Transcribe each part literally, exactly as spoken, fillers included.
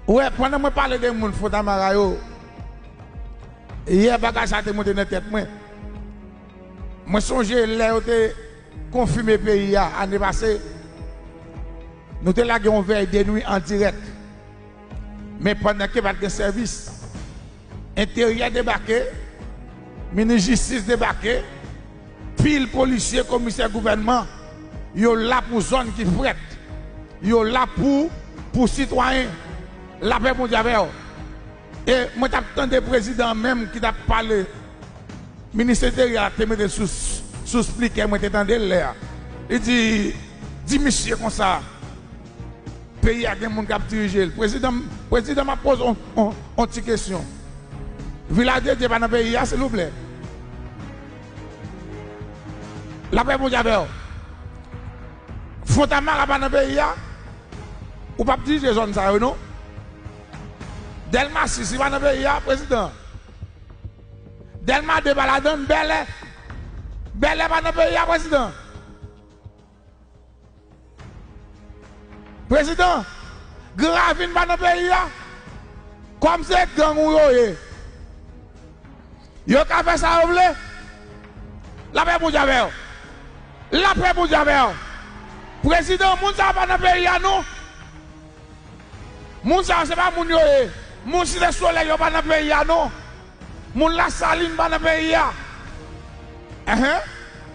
Ou wè, pandan mwen pale de moun Fontamara yo, yè bagay sa te monte nan tèt mwen. Mwen sonje lè yo te konfime peyi a ane pase, nou te lage yon vèy de nwi an dirèk. Men pandan ke pa t gen sèvis, Enteryè debake, minis jistis debake, pil polisye, komisè gouvènman, yo la pou zòn ki frèt. Yo la pou, pou sitwayen. Lapè Bondye avè w. E mwen t ap tande prezidan an menm ki t ap pale. Minis Enteryè a te mete sou, sou spikè, mwen te tande l lè a. Li di, di misye konsa, peyi a gen moun k ap dirije l. Prezidan, prezidan, m ap poze on, on, on ti kesyon. Vilaj de Dye pa nan peyi a, silvouplè? Lapè Bondye avè w. Fontamara pa nan peyi a? Ou p ap dirije zòn sa yo, non? Dèlma sis, li pa nan peyi a, prezidan? Dèlma de pa ladann, Bèlè. Bèlè pa nan peyi a, prezidan? Prezidan, Gran Ravin pa nan peyi a? Kòm se gang ou yo ye, yo ka fè sa yo vle. Lapè Bondye avè w. Lapè Bondye avè w. Prezidan, moun sa yo pa nan peyi a, non. Moun sa yo, se pa moun yo ye. Moun Site Solèy yo pa nan peyi a, non. Moun Lasalin pa nan peyi a. Enhen.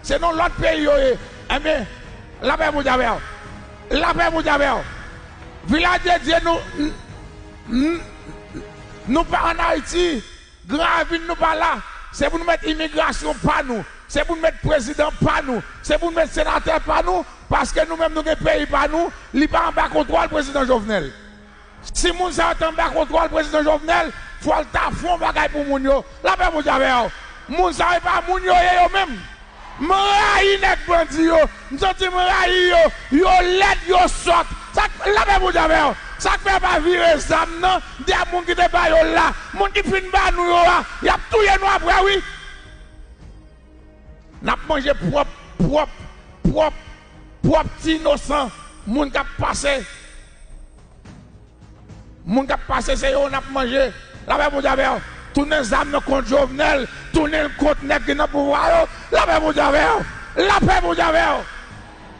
Se nan lòt peyi yo ye. Enben, lapè Bondye avè w. Lapè Bondye avè w. Vilaj de Dye, nou, n-, n-, nou pa ann Ayiti. Gran Ravin, nou pa la. Se pou nou met imigrasyon pa nou. Se pou nou met prezidan pa nou. Se pou nou met senatè pa nou. Paske nou menm, nou gen peyi pa nou. Li pa anba kontwòl prezidan Jovenel. Si moun sa yo te anba kontwòl prezidan Jovenel, fò l ta fè yon bagay pou moun yo. Lapè Bondye avè w. Moun sa yo, e pa moun yo ye yo menm. M rayi nèg bandi yo. M santi m rayi yo. Yo lèd, yo sòt. Sa k, lapè Bondye avè w. Sa k fè yo pa vire zam nan dèyè moun ki te ba yo l la. Moun ki fin ba nou yo a, y ap touye nou aprè, wi. N ap manje pwòp, pwòp, pwòp, pwòp ti inosan moun k ap pase. Moun k ap pase, se yo n ap manje. Lapè Bondye avè w. Tounen zam nan kont Jovenel. Tounen l kont nèg ki nan pouvwa yo. Lapè Bondye avè w. Lapè Bondye avè w.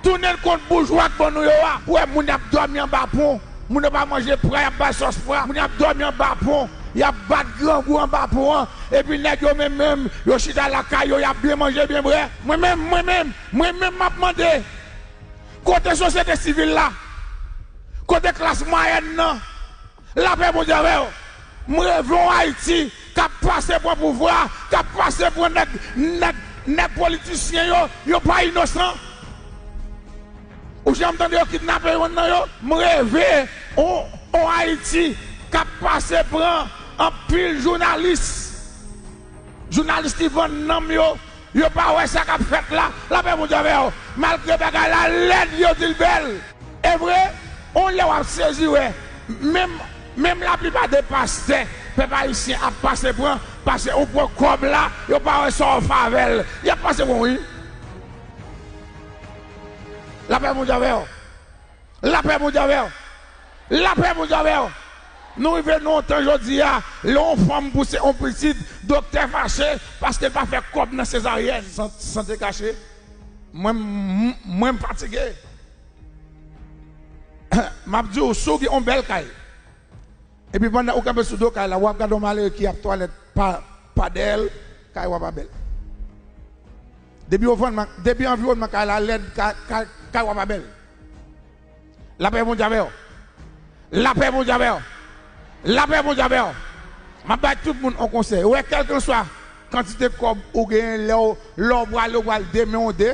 Tounen l kont boujwa k ban nou yo a. Ou wè moun y ap dòmi anba pon. Moun yo pa manje pra, y ap bay sòs pra. Moun y ap dòmi anba pon. Y ap bat grangou anba pon an. Epi nèg yo menm menm, yo chita lakay yo, y ap byen manje, byen bwè. Mwen menm, mwen menm, mwen menm m ap mande. Kote sosyete sivil la? Kote klas mwayèn nan? Lapè Bondye avè w. M reve yon Ayiti k ap pase pran pouvwa, k ap pase pran nèg, nèg, nèg politisyen yo, yo pa inosan. Ou janm tande yo kidnape youn nan yo? M reve yon, yon Ayiti k ap pase pran anpil jounalis. Jounalis ki vann nanm yo, yo pa wè sa k ap fèt la. Lapè Bondye avè w. Malgre bagay la lèd, yo di l bèl. E vre, on lè w ap sezi wè, menm, menm laplipa de pastè pèp ayisyen ap pase pran, paske ou pran kòb la, yo pa wè sa w fè avè l. Y ap pase pran w, wi. Lapè Bondye avè w. Lapè Bondye avè w. Lapè Bondye avè w. Nou rive nan yon tan jodi a, lè yon fanm pouse yon pitit, doktè fache paske l pa fè kòb nan sezaryèn. San, sante kache. Mwen, m-, mwen m fatige. M ap di w, si w gen yon bèl kay, epi pandan ou kanpe sou do kay la, w ap gade yon malere ki ap twalèt pa, pa dèyè l, kay w a pa bèl. Depi yo vann, depi anviwònman kay la lèd, kay, kay, kay w a pa bèl. Lapè Bondye avè w. Lapè Bondye avè w. Lapè Bondye avè w. M ap bay tout moun yon konsèy. Ou wè, kèlkanswa kantite kòb ou genyen, lè w, lè w prale, ou pral demen yon de,